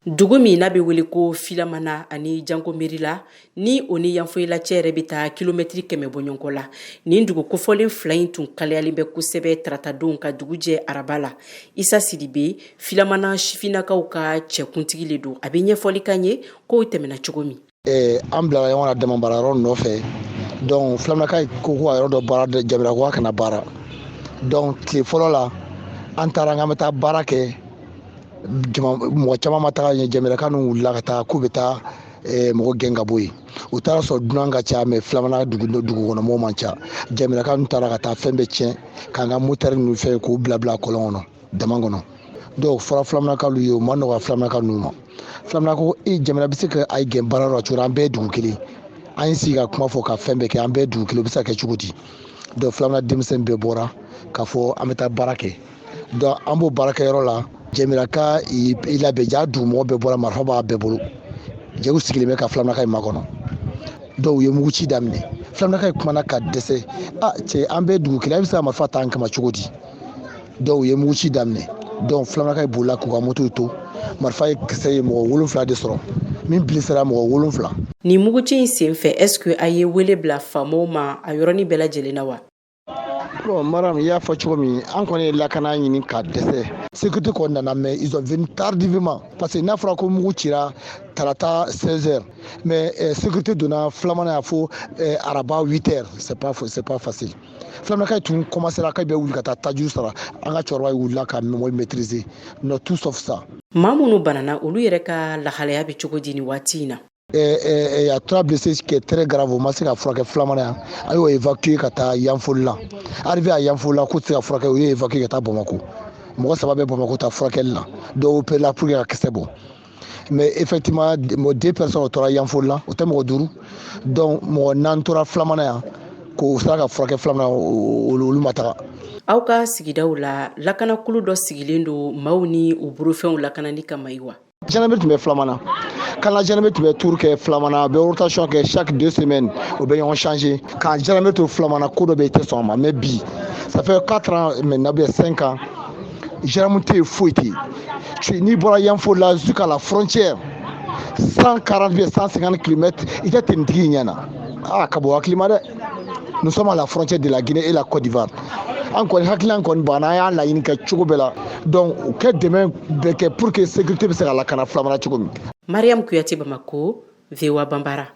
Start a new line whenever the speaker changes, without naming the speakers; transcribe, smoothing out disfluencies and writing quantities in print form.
Dugu min n'a bɛ wele ko Filamana ani Jankomerila, ni o ni Yanfoyila cɛ yɛrɛ bɛ taa kilomɛtiri 100 bɔɲɔgɔnko la, nin dugu kofɔlen fila in tun kalayalen bɛ kosɛbɛ taratadon ka dugu jɛ araba la. Isa Sidibe, Filamana sifinnakaw ka cɛkuntigi le don, a bɛ ɲɛfɔli k'an ye kow tɛmɛna cogo min.
An bilala ɲɔgɔn na dama baara yɔrɔ nɔfɛ. Donc Filamanaka ko ko ka yɔrɔ dɔ baara, Jɛmira ko ka na baara. Donc tile fɔlɔ la, an taara k'an bɛ taa baara kɛ, mɔgɔ caman ma taga ɲɛ. Jɛmiraka ninnu wulila ka taa k'u bɛ taa mɔgɔ gɛn ka bɔ yen. U taara sɔrɔ dunan ka ca, mais Filamana dugu kɔnɔ mɔgɔw man ca. Jɛmiraka ninnu taara ka taa fɛn bɛɛ tiɲɛ, k'an ka motɛri ninnu fɛn k'u bila bila kɔlɔn kɔnɔ, dama kɔnɔ. Dɔw fɔra Filamanakaw ye, o ma nɔgɔya Filamanaka ninnu ma. Filamana ko e Jɛmira bɛ se ka a gɛn baara la cogo, an bɛɛ ye dugu kelen, an ye sigi ka kuma fɔ ka fɛn bɛɛ kɛ, an bɛɛ ye dugu kelen, o bɛ se ka kɛ cogo di? Donc Filamana denmisɛnnin bɛɛ bɔra k'a fɔ an bɛ taa baara kɛ. Donc an b'o baarakɛyɔrɔ la, Jɛmira ka i labɛn ja, dugumɔgɔ bɛɛ bɔra, marifa b'a bɛɛ bolo, jɛw sigilen bɛ ka Filamanaka in makɔnɔ. Dɔw ye mugu ci daminɛ. Filamanaka in kumana ka dɛsɛ: a cɛ, an bɛɛ dugu kelen, a bɛ se ka marifa ta an kama cogo di? Dɔw ye mugu ci daminɛ. Donc Filamanaka bolila k'u ka moto to. Marifa ye kisɛ ye mɔgɔ wolonfila de sɔrɔ, min bilisira mɔgɔ wolonfila.
Nin muguci in sen fɛ, est ce que a ye wele bila faamaw ma a yɔrɔnin bɛɛ lajɛlen na wa?
Bon Maram, i y'a fɔ cogo min, an kɔni ye lakana ɲini ka dɛsɛ. Sécurité kɔni nana, mais ils ont venu tardivement, parce que n'a fɔra ko mugu cira tarata 16 heures, mais sécurité donna Filamana y'a fɔ araba 8 heures. C'est pas facile. Filamanaka tun commencera k'a bɛ wuli ka taa tajuru sara. An ka cɛkɔrɔba wulila ka mɔgɔ maîtriser. Non, tout sauf ça.
Maa minnu banana, olu yɛrɛ ka lahalaya bɛ cogo di nin waati in na?
Il y a trois blessés qui est très grave, o ma se ka furakɛ Filamana yan, a y'o évacuer ka taa Yanfolila. Arrivé à Yanfolila, k'o tɛ se ka furakɛ, o ye évacuer ka taa Bamako. Mɔgɔ saba bɛ Bamako ta furakɛli la, dɔw opéré la pour que ka kisɛ bɔ. Mais effectivement, deux personnes o tora Yanfolila, o tɛ mɔgɔ duuru. Donc mɔgɔ naani tora Filamana yan k'o sera ka furakɛ Filamana, olu ma taga.
Aw ka sigidaw la, lakanakulu dɔ sigilen don maaw ni u bolofɛnw lakanani kama yi wa?
Gendarmerie tun bɛ Filamana kana, gendarmerie tun bɛ tour kɛ Filamana, a bɛ rotation kɛ chaque 2 semaines, o bɛ ɲɔgɔn changer. Ka gendarmerie to Filamana, ko dɔ bɛ yen, i tɛ sɔn a ma. Mais bi, ça fait 4 ans maintenant, ou bien 5 ans, gendarme tɛ yen, foyi tɛ yen. N'i bɔra Yanfolila jusqu'à la frontière, 140 bien 150 kilomètres, i tɛ tenitigi ɲɛ na. Ah, ka bɔ hakili ma dɛ. Nous sommes à la frontière de la Guinée et la Côte d'Ivoire. An kɔni hakilina kɔni banna, an y'a laɲini kɛ cogo bɛɛ la. Donc u kɛ dɛmɛ bɛɛ kɛ pour que sécurité bɛ se ka lakana Filamana cogo min.
Mariam Kuyate, Bamako, VOA Bambara.